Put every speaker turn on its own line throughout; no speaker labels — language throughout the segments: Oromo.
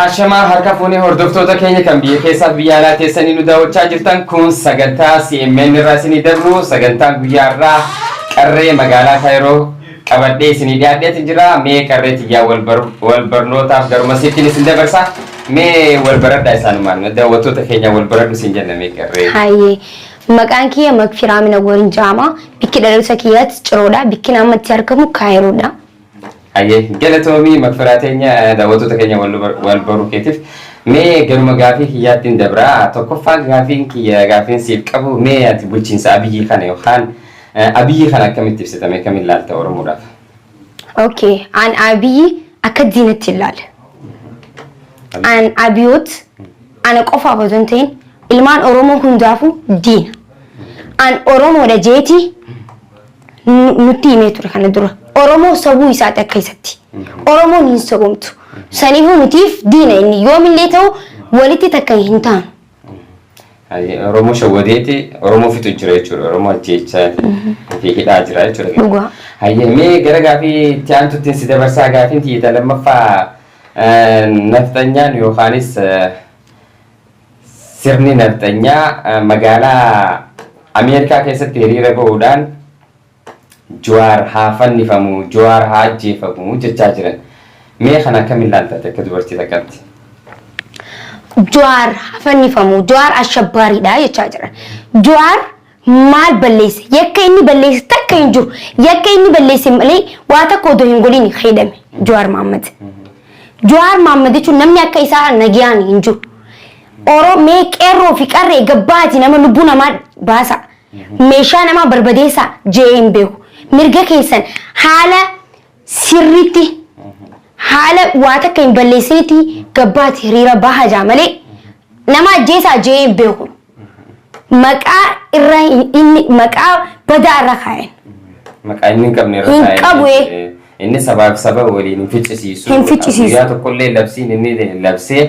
Ashamaa harka fuunee hordoftoota keenya kan biyya keessaaf biyya alaa teessanii nu daawwachaa jirtan kun sagantaa CMN irraa isinii darbu sagantaan guyyaa irraa qarree magaalaa Kaayiroo qabadhee isinii dhiyaadheetiin jira. Mee qarree tiyyaa wal barnootaaf garuma siittiin isin dabarsa. Mee wal baradhaa isaanumaan daawwattoota keenya wal baradhu isin jenna mee qarree.
Hayyee. Maqaan kiyya Makfiraa Minawwarin jedhama. Bikki dhaloota kiyyaatti Ciroodha. Bikki amma itti argamu Kaayiroodha.
Hayyee galatoomii Makfiraa teenya daawwattoota keenya wal baruu keetiif. Mee garuma gaafii kiyyaattiin dabraa tokkoffaa gaafiin kiyya gaafiin siif qabu mee ati bulchiinsa Abiyyi kana yookaan Abiyyi kana akkamitti ibsita mee kamiin laalta Oromoodhaaf?
Okay. An Abiyyi akka diinatti ilaala. An Abiyoot ana qofaaf osoo hin ta'in ilmaan Oromoo hundaafuu diina. An Oromoodha jeeti nutti himee ture kana dura. Oromoo sobuu isaati akka isatti. Oromoon hin sobamtu. Saniifuu nutiif diina inni yoomillee ta'u walitti takka hin taanu.
Oromoo shawwadeeti Oromoo fixu jira jechuudha. Oromoo ajjeechaa fi hidhaa jira jechuudha.
Dhugaa.
Hayyee mee gara gaafii itti aantutti si dabarsaa gaafiin tiyya lammaffaa nafxanyaan yookaanis sirni nafxanyaa magaalaa Ameerikaa keessatti hiriira bahuudhaan Jawaar haa fannifamu, Jawaar haa ajjeefamu jechaa jiran. Mee kana akkamiin ilaalta akka dubartii takkaatti?
Jawaar haa fannifamu, Jawaar ashabbaariidha jechaa jiran. Jawaar maal balleesse? Yakka inni balleesse takka hin jiru. Yakka inni balleesse malee waa takka odoo hin godhin hidhame Jawaar Mahaammad. Jawaar Mahaammad jechuun namni akka isaa nagayaan hin jiru. Mee qeerroo fi qarree gabbaati nama lubbuu namaa baasa. Meeshaa namaa barbadeessaa jee hin beeku. Mirga keessan haala sirriitti haala waa takka hin balleessinitti gabbaati hiriira baha jaa malee nama ajjeesaa jee hin beeku. Maqaa irra inni maqaa badaa irra kaayan.
Maqaa inni hin qabne irra
Hin
kaa'e.
qabu, eh.
Inni sabaaf saba waliin hin ficcisiisu.
Hin ficcisiisu.
Guyyaa tokkollee labsiin inni labsee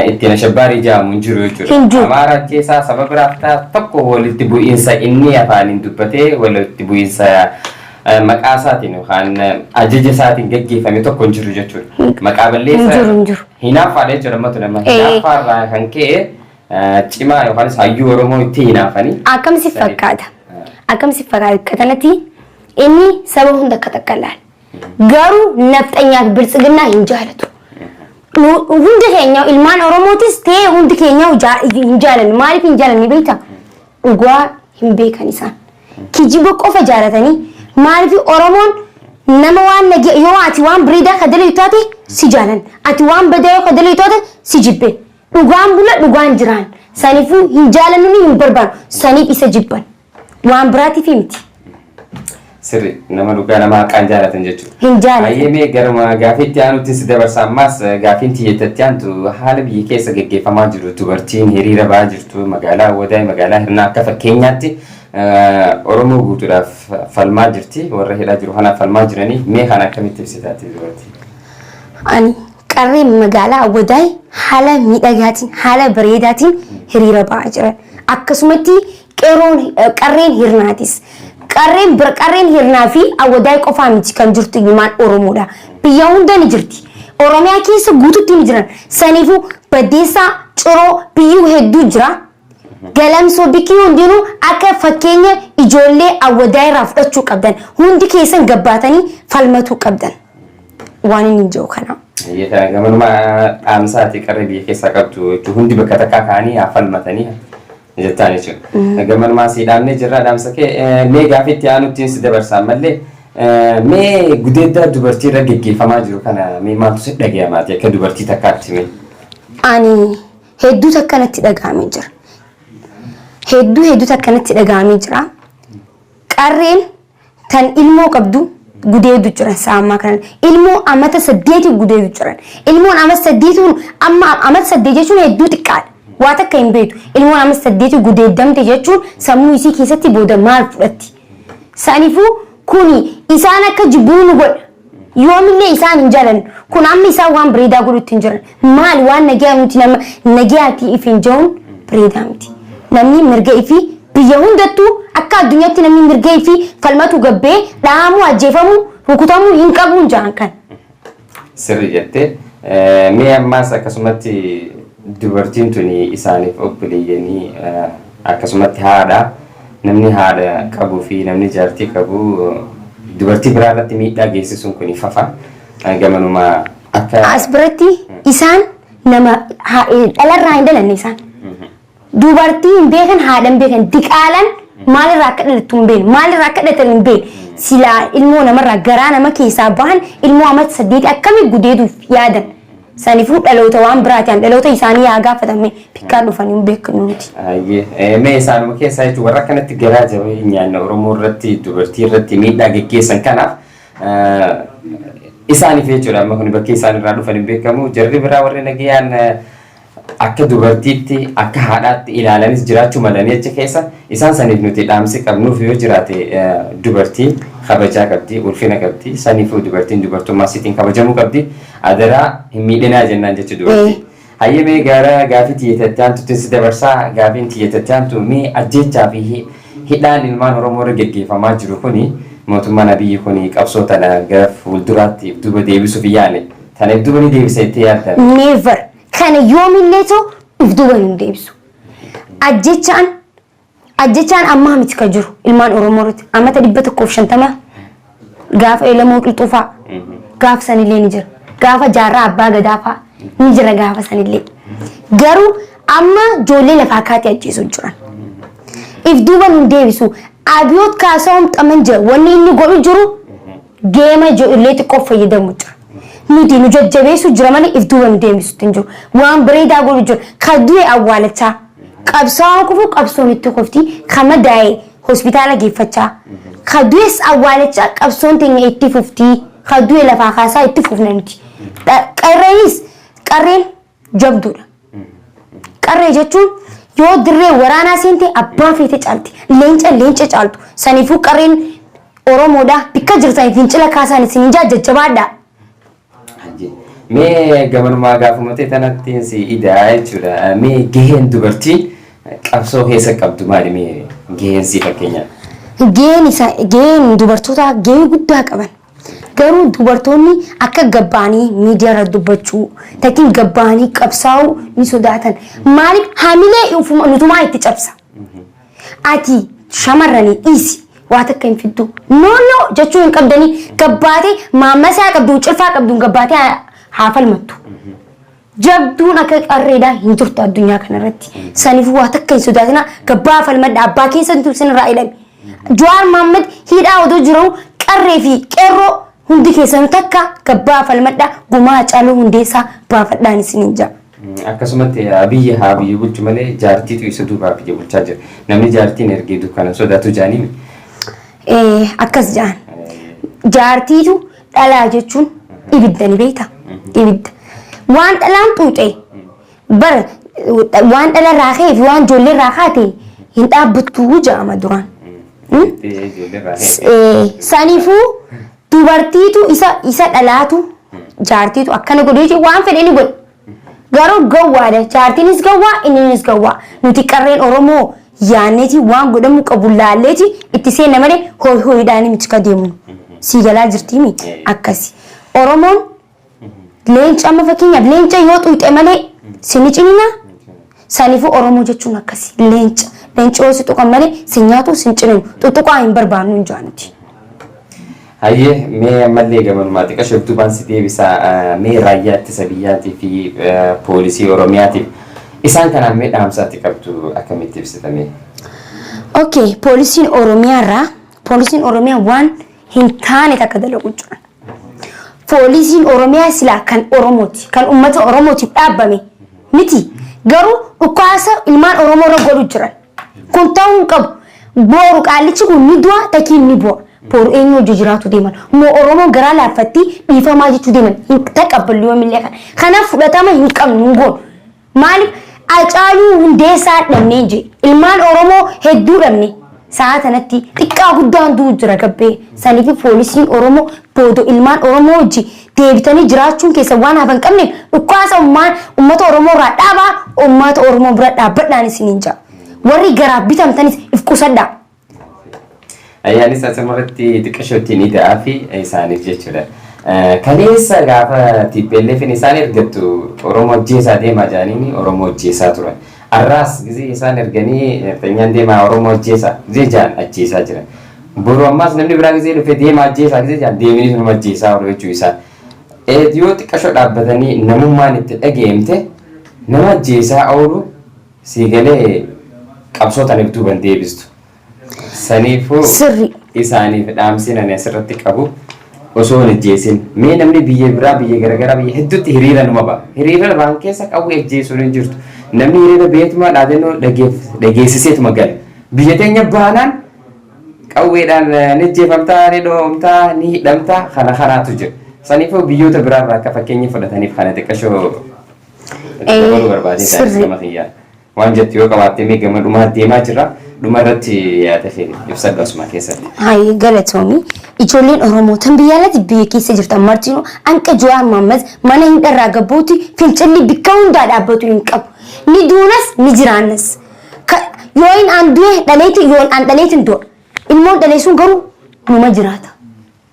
ittiin ashabbaarii jedhamu hin jiru jechuudha.
Hin jiru.
Amaara ajjeesaa saba biraaf ta'a tokko walitti bu'iinsa inni afaaniin dubbatee walitti bu'iinsa maqaa isaatiin yookaan ajaja isaatiin gaggeeffame tokko hin jiru jechuudha. Maqaa balleessa.
Hin jiru, hin jiru.
Hinaaffaadha jechuudha ammatu nama. Hinaaffaarraa kan ka'e cimaa yookaanis hayyuu Oromoo itti hinaafanii.
Akkam si fakkaata? Akkam si fakkaata kanatti inni saba hunda akka takka ilaala. Garuu nafxanyaa fi biltsiginnaa hin jaalatu. Hundi keenya ilmaan Oromootis ta'ee hundi keenya hin jaalannu. Maaliif hin jaalanne beektaa? Dhugaa hin beekan isaan. Kijiba qofa jaalatanii maaliif Oromoon nama waan nage yoo ati waan bareedaa ka dalagu taate si jaalan. Ati waan badaa yoo ka dalagu taate si jibben. Dhugaan bula dhugaan jiraan. Saniifuu hin jaalannu ni hin barbaannu. Saniif isa jibban. Waan biraatiif miti.
Sirri nama dhugaa nama haqaan jaalatan jechuudha.
Hin jaalatan.
Hayyee mee garuma gaafii itti aanutti si dabarsa ammaas gaafiin tiyyeettatti aantu haala biyya keessa gaggeeffamaa jiru dubartiin hiriira ba'aa jirtu magaalaa Awwadaay magaalaa Hirnaa akka fakkeenyaatti Oromoo guutuudhaaf falmaa jirti warra hidhaa jiru kanaaf falmaa jiranii mee kana akkamitti ibsitaati dubartii?
Ani qarreen magaalaa Awwadaay haala miidhagaatiin haala bareedaatiin hiriira ba'aa jiran. Akkasumatti qeerroon qarreen hirnaatis. Qarreen bira qarreen hirnaa fi Awwadaay qofaa miti kan jirtu ilmaan Oromoodha. Biyya hunda ni jirti. Oromiyaa keessa guututti ni jiran. Saniifuu Baddeessaa, Ciroo, biyyuu hedduu jira. Galamsoo bikkii hundinuu akka fakkeenya ijoollee Awwadaay irraa fudhachuu qabdan. Hundi keessan gabbaatanii falmatuu qabdan. Waan inni jiru kana.
Biyya kana gamanuma dhaamsaati qarree biyya keessaa qabdu jechuun hundi bakka takkaa ka'anii haa falmatanii jettaan jechuudha. Gamanumaa si dhaamnee jirra dhaamsa kee mee gaafii itti aanuttiin si dabarsa ammallee mee gudeeddaa dubartii irra geggeeffamaa jiru kana mee maaltu si dhagayamaati akka dubartii takkaatti mee?
Ani hedduu takka natti dhaga'amee jira. Hedduu hedduu takka natti dhaga'amee jira. Qarreen tan ilmoo qabdu gudeedu jiran sa'a ammaa kana. Ilmoo amata 8 gudeedu jiran. Ilmoon amata 8 kun amma amata 8 jechuun hedduu xiqqaadha. Waa takka hin beektu. Ilmoon amata 8 gudeeddamte jechuun sammuu isii keessatti booda maal fudhatti? Saniifuu kuni isaan akka jibbuu nu godha. Yoomillee isaan hin jaalannu. Kun amma isaan waan bareedaa godhutti hin jiran. Maali waan nagayaa nuti nama nagayaati if hin ja'uun bareedaa miti. Namni mirga ifii biyya hundattuu akka addunyaatti namni mirga ifii falmatu gabbee dhahamuu, ajjeefamuu, rukutamuu hin qabuun ja'an kan.
Sirri jettee Mee ammaas akkasumatti dubartiin tuni isaaniif obboleeyyanii, akkasumatti haadha. Namni haadha qabuu fi namni jaartii qabu dubartii biraa irratti miidhaa geessisuun kun fafa. Gamanumaa akka.
As biratti isaan nama dhalarraa hin dhalanne isaan. Dubartii hin beekan, haadha hin beekan, diqaalaan maalirraa akka dhalattu hin beekne, maalirraa akka dhalatan hin beekne. Silaa ilmoo namarraa garaa nama keessaa bahan ilmoo amata 8 akkamii gudeeduuf yaadan. Saniifuu dhaloota waan biraati, dhaloota isaanii yaa gaafatame, bikkaan dhufanii hin beeknu nuti.
Mee isaanuma keessaa jechuun warra akkanatti garaa jabeenyaan Oromoo irratti, dubartii irratti miidhaa geggeessan kanaaf isaaniif jechuudha. Amma kun bakki isaan irraa dhufan hin beekamu. Jarri biraa warri nagayaan akka dubartiitti, akka haadhaatti ilaalanis jiraachuu malanii achi keessa isaan saniif nuti dhaamsi qabnuuf yoo jiraate, dubartiin kabajaa qabdi, ulfina qabdi. Saniifuu dubartiin dubartummaa isiitiin kabajamuu qabdi. Adaraa hin miidhinaa jennaan jechuudha dubartii. Hayyee, mee gara gaafii xiyyeeffatti aantutti si dabarsaa. Gaafiin xiyyeeffatti aantu, mee ajjechaa fi hidhaan ilmaan Oromoo irra geggeeffamaa jiru kuni, mootummaan Abiyyi kuni qabsoo tana gara fuulduraatti duuba deebisuuf yaale. Tana duuba ni deebisa jettee yaadda?
Never. Kana yoomillee ta'u if duuba hin deebisu. Ajjechaan ammaa miti ka jiru ilmaan Oromoo irratti. Amata 150 gaafa Elamoo Qilxuufaa gaafa sanillee ni jira. Gaafa Jaarraa Abbaa Gadaa fa'aa ni jira gaafa sanillee. Garuu amma ijoollee lafaa kaatee ajjeesuu jiran. If duuba hin deebisu. Abiyoot Kaasaawwan xaman jira. Wanni inni godhu jiru geema ijoollee xiqqoo fayyadamu jira. Nuti nu jajjabeessu jira malee if duuba nu deebisutti hin jiru. Waan bareedaa godhu jira. Ka du'e awwaalachaa. Qabsaa'aan kufu qabsoon itti kufti. Ka madaa'e hospitaala geeffachaa. Ka du'es awwaalachaa qabsoon teenya itti fufti. Ka du'e lafaa kaasaa itti fufna nuti. Qarreenis, qarreen jabduudha. Qarree jechuun yoo dirree waraanaa seente abbaa feete caalti. Leenca leenca caaltu. Saniifuu qarreen Oromoodha. Bikka jirtan fincila kaasaan isin jajjabaadha.
Mee gamanumaa gaafuma ta'e tanatti si idaa jechuudha. Mee gaheen dubartii qabsoo keessa qabdu maali, mee gaheen si fakkeenyaaf?
Gaheen isa gaheen dubartootaa gahee guddaa qaban. Garuu dubartoonni akka gabbaanii miidiyaa irra dubbachuu, takkiin gabbaanii qabsaa'uu ni sodaatan. Maaliif? Hamilee nutumaa itti cabsa. Ati shamarranii dhiisi, waa takka hin fiddu. No, no jechuu hin qabdanii. Gabbaatee maammasaa qabdu, cirfaa qabdu, gabbaatee haa falmattu. Jabduun akka qarreedhaa hin jirtu addunyaa kanarratti. Saniifuu waa takka hin sodaatina, gabbaa falmadha, abbaa keessantu isinirraa hidhame. Jawaar Mohaammed hidhaa odoo jiru qarree fi qeerroo hundi keessan takka gabbaa falmadha, gumaa Hacaaluu Hundeessaa baafadhaan isiniin jira.
Akkasumatti Abiyyi haa biyya bulchu malee jaartiitu isa duubaa biyya bulchaa jira. Namni jaartiin ergee dukkana sodaatu jaaniimi.
Akkas jaan. Jaartiitu dhalaa jechuun ibidda ni beekta. Ibidda. Waan dhalaan xuuxee bara waan dhala irraa ka'ee fi waan ijoollee irraa kaate hin dhaabbattu jedhama duraan. Saniifuu dubartiitu isa dhalaatu, jaartiitu akkana godhu jechuun waan fedhe ni godhu. Garuu gowwaadha. Jaartiinis gowwaa, inninis gowwaa. Nuti qarreen Oromoo yaanneeti waan godhamuu qabu laalleeti itti seenna malee hooyi hooyiidhaan miti ka deemnu. Sii galaa jirtiimi akkasi. Oromoon leenca, amma fakkeenyaaf leenca yoo xuyxe malee sini cinina. Saniifuu Oromoo jechuun akkasi, leenca. Leenci yoo si tuqan malee si nyaatu, si cininu. Xuxuqaa hin barbaannu hin jaanuti.
Hayyee, mee ammallee gamanumaa xiqqaa shobdubaan si deebisaa. Mee raayyaa ittisa biyyaatii fi poolisii Oromiyaatiif isaan kanaaf mee dhaamsaatti qabdu akkamitti ibsitame?
Okay, poolisiin Oromiyaa irraa, poolisiin Oromiyaa waan hin taane takka dalagu jiran. Poolisiin Oromiyaa silaa kan Oromooti, kan uummata Oromootiif dhaabbame miti. Garuu dhukaasa ilmaan Oromoo irra godhu jiran. Kun ta'uu hin qabu. Boru qaallichi kun ni du'a, takiin ni bu'a. Boru eenyu hojii jiraatu deeman? Moo Oromoon garaa laaffatti dhiifamaa jechuu deeman? Hin taqabballu yoomillee kana. Kanaaf fudhatama hin qabnu, hin goonu. Maaliif? Hacaaluu Hundeessaa dhabnee jee. Ilmaan Oromoo hedduu dhabne. Sa'a kanatti xiqqaa guddaan du'u jira gabbee. Saniif poolisiin Oromoo booda ilmaan Oromoo wajji deebitanii jiraachuun keessa waan hafan qabneef dhukaasa uummata Oromoo irraa dhaabaa, uummata Oromoo bira dhaabbadhaan isiniin jaa. Warri garaaf bitamtanis if qusadhaa.
Ayyaanis asumarratti xiqqashootti ni ta'aa fi isaaniif jechuudha. Kaleessa gaafa TPLF'n isaan ergattu Oromoo ajjeesaa deemaa jedhanii Oromoo ajjeesaa turan. Arraas gizee isaan erganii nafxanyaan deemaa Oromoo ajjeesaa gizee jedhan ajjeesaa jiran. Boru ammaas namni biraa gizee dhufe deemaa ajjeesaa gizee jedhan deemanii sunuma ajjeesaa oolu jechuu isaan. Yoo xiqqasho dhaabbatanii namummaan itti dhageemte nama ajjeesaa oolu sii galee qabsoo taniif duuban deebistu. Saniifuu
Sirri.
Isaaniif dhaamsiin ani asirratti qabu osoo hin ajjeesin mee namni biyya biraa biyya garagaraa biyya hedduutti hiriira numa ba'a. Hiriira ba'an keessa qawwee ajjeesuun hin jirtu. Namni hiriira beetuma dhaadannoo dhageessiseetuma gala. Biyya teenya baanaan qawweedhaan ni ajjeefamtaa, ni dhoomtaa, ni hidhamtaa kana kanaatu jira. Saniifuu biyyoota biraarraa akka fakkeenya fudhataniif kana xiqqashoo dabaluu barbaadee ta'anis gama kiyyaan. Waan jettu yoo qabaatte mee gama dhumaa deemaa jirra. Dhuma irratti yaada kee ibsadhu asuma keessatti.
Hayi galatoomi. Ijoolleen Oromoo tan biyya alatti biyya keessa jirtan martinuu hanqa Jawaar Mohammad mana hidharraa gabbuutti fincilli bikka hundaa dhaabbatu hin qabu. Ni duunas ni jiraannas. Yoo hin aan du'e dhaleeti yoo aan dhaleeti hin du'a. Ilmoon dhalee sun garuu numa jiraata.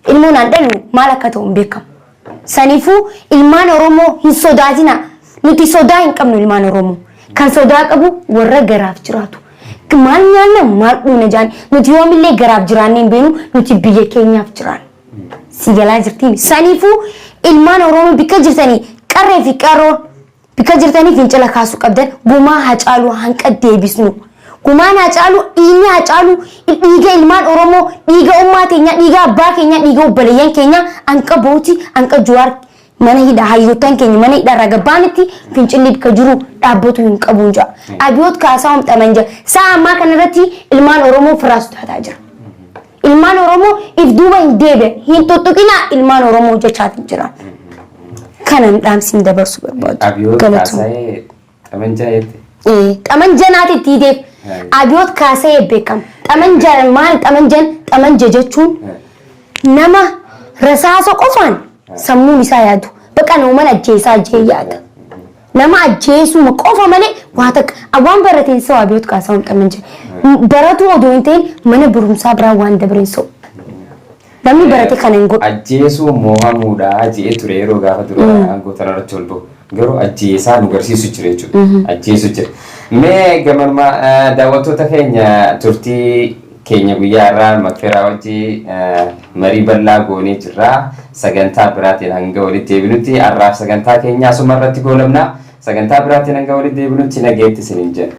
Ilmoon aan dhalu maal akka ta'u hin beekamu. Saniifuu ilmaan Oromoo hin sodaatina. Nuti sodaa hin qabnu ilmaan Oromoo. Kan sodaa qabu warra garaaf jiraatu. Maal nyaanna maal dhuuna jaan nuti yoomillee garaaf jiraannee hin beeknu nuti biyya keenyaaf jiraanna. Si galaa jirtiin. Saniifuu ilmaan Oromoo bikka jirtanii qarree fi qarroon Bikka jirtanii fincila kaasuu qabdan gumaa Hacaaluu hanqa deebisnu. Gumaan Hacaaluu dhiigni Hacaaluu dhiiga ilmaan Oromoo dhiiga ummaa teenyaa dhiiga abbaa keenyaa dhiiga obboleeyyan keenyaa hanqa booti hanqa Jawaar mana hidha hayyoottan keenya mana hidha irraa gabbaanitti fincilli bikka jiru dhaabbatu hin qabu ja'a. Abiyoot kaasaa humxaman ja'a. Sa'a ammaa kanarratti ilmaan Oromoo firaa sodaataa jira. Ilmaan Oromoo if duuba hin deebi'an hin tuttuqinaa ilmaan Oromoo jechaatiin jiran. Kanan dhaamsiin dabarsu barbaadu.
Abiyoot
Galatoom.
Kaasaayee xamanjaa jette.
Xamanja naati itti hiiteef Abiyoot Kaasayee beekama. Xamanja maal xamanjan xamanja jechuun nama rasaasa qofaan sammuun isaa yaadu. Baqa namuman ajjeesaa jee yaada. Nama ajjeesuma qofa malee waa takka waan barateen sa'u Abiyoot Kaasahuun xamanja. Baratuu odoo hin ta'in mana barumsaa biraa waan dabreen sa'u. Namni barate kana hin godhu.
Ajjeesuu moohamuudha je'ee ture yeroo gaafa dura aangoo tanarratti ol bahu. Garuu ajjeesaa nu garsiisu jira jechuudha. Ajjeesu jira. Mee gamanuma daawwattoota keenya turtii keenya guyyaa irraa Makfiraa wajji marii bal'aa goonee jirra. Sagantaa biraatiin hanga walitti deebinutti har'aaf sagantaa keenya asuma irratti goolabna. Sagantaa biraatiin hanga walitti deebinutti nageetti isiniin jenna.